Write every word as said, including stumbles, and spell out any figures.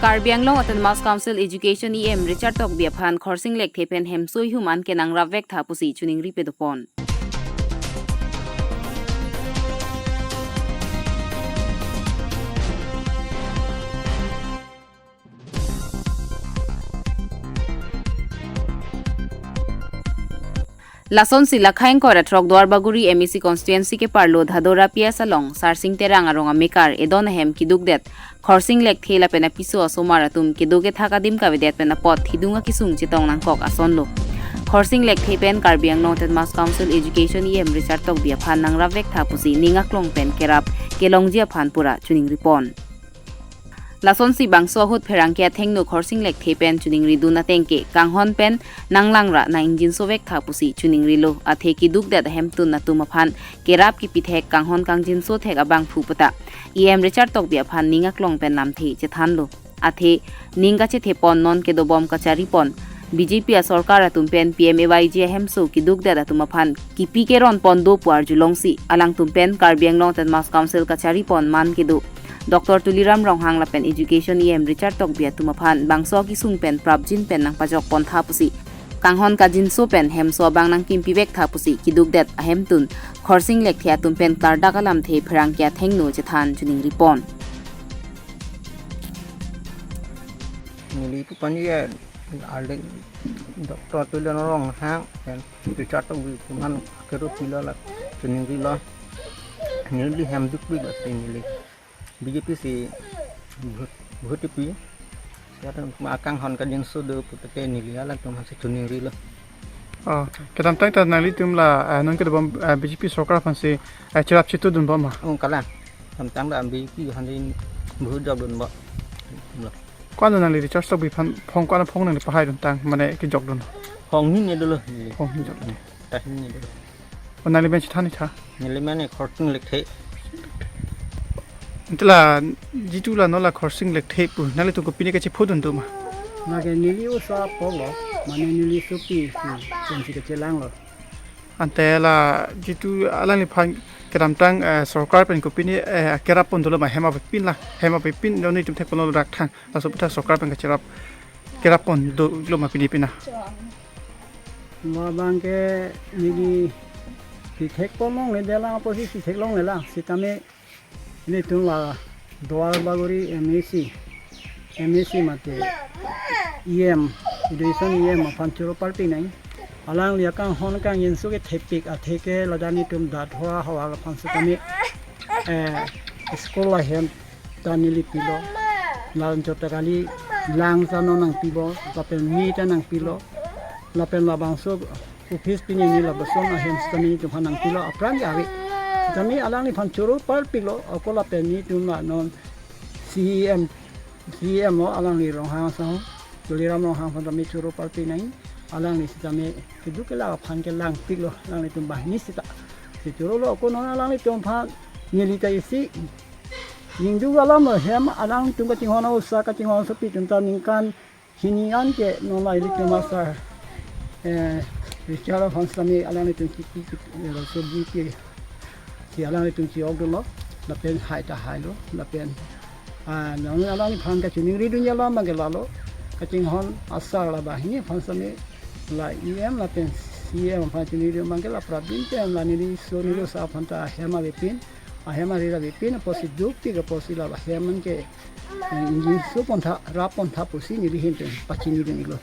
Karbi Anglong Autonomous Council Education E M Richard Tokbi aphan Khorsing Lekthe pen hemso ihum an ke nangrapvek tha pusi choningri padopon. Lasonsi Lakhaing Korat Rokdwar Baguri M A C constituency keparlo Dhadora P S along Sarsing Terang arong amekar edon ahem keduk det Khorsing Lekthe lapen apiso asomar atum kedo kethak adim kavedet pen apot thidung akesung chetong nangkok asonlo. Khorsing Lekthe pen Karbi Anglong Autonomous Council Education E M Richard Tokbi aphan nangrapvek tha pusi ning aklong pen kerap kelongji aphan pura choningripon. Lasonsi bangso ahut pherangke athengno Khorsing Lekthe pen choningridun ateng ke kanghon pen nanglangra nang-ingjinsovek tha pusi choningrilo, athe keduk det ahemtun atum aphan kerap kepithek kanghon kangjinso thek abangphu puta E M Richard Tokbi aphan ning aklong pen lamthe chethanlo. Athe ning kachethepon non kedobom kacharipon B J P asorkar atum pen P M A Y G ahemso keduk det atum aphan kipi keronpon do pu arjulongsi alangtum pen Karbi Anglong Autonomous Council kacharipon man kedo Doctor Tuliram Ronghang lapen Education E M Richard Tokbi atum aphan bangso akesung pen prapjin pen nangpajokpon tha pusi kanghon kangjinso pen hemso abang nangkimpivek tha pusi keduk det ahemtun Khorsing Lekthe atum pen klardak alamthe pherangke athengno chethan choningripon. Neli pu pani ya alde Doctor Tuliram Ronghang pen Richard Tokbi pu aphan kero pilo la choningrilo. Neli hem dukpik la si neli B J P si vote, vote pi. Ya tang ma kanghon kangjinso do puta ke neli alangtum aphan si choningrilo. Oh, kedamtang ta nanglitum la, eh, non kedobom, eh, B J P sorkar aphan si, eh, cherap chetudunbom ma? Oh, kalang. Kedamtang ta B J P aphan si vote jokdunbom. Lo. Ko-an nangli Richard Tokbi aphan phong, ko-an phong nangli pahaidun tang mane kejokdun? Phong hini dolo. Phong hini jokdun. Ta hini dolo. Oh, nangli men chethan tha? Neli men Khorsing Lekthe. Ante la jitu la non la Khorsing Lekthe pu nanglitum kopine kachephudun do ma? Lake neli osa apotlo, mane neli sopi si pensi kachelanglo. Ante la jitu alangliphan kedamtang, eh, sorkar pen kopine, eh, kerappon dolo ma, hem avepin la, hem avepin non itum thekponlo rak thang, laso aputhak sorkar pen kacherap kerappon dolo ma pini pina? Labang ke neli si thekpon longle, dela apotsi si theklongle la, sitame nelitum la Duarbagori M A C, M A C mate E M, Education E M aphan choro parpinang. Alangli akanghon kangjinso kethepik athe ke ladak nelitum Dhadora havar aphan sitame, eh, school ahem ta neli pilo. Lapen chot ta kali lang ta non nangpibo, lapen mi ta nangpilo, lapen labangso office pini ni lapuson ahem sitame nelitum aphan nangpilo aphrang ke ave. Sitame alangliphan choro parpiklo, ako lapen nelitum la non C E M, C E M lo alangli Ronghang asong, Tuliram Ronghang aphan tame choro parpinang, alangli sitame keduk kelak aphan kelangpiklo, alanglitum banghini sita. Si chorolo ako non alanglitum aphan neli ta isi ningduk alam lo, hem alangtum kachinghon osa kachinghon sopi atum ta ningkan hini an ke non la ilitum asar, eh, Richard aphan sitame alanglitum ki, ki, ki, eh, sobi pi si alanglitum chi-okdunlo, lapen hai ta hailo, lapen, ah, non alangliphan kachiningridun alam abang ke lalo, kachinghon asar la banghini aphan sitame la E M lapen C E M aphan chiningridun abang ke la prapjin pen la neli so neli osa aphan ta ahem avepin, ahem arir avepin apotsi dukpik apotsi la ahem an ke, eh, ingjinsopontha, rappontha pusi neli ahin pen pachinidun iklo.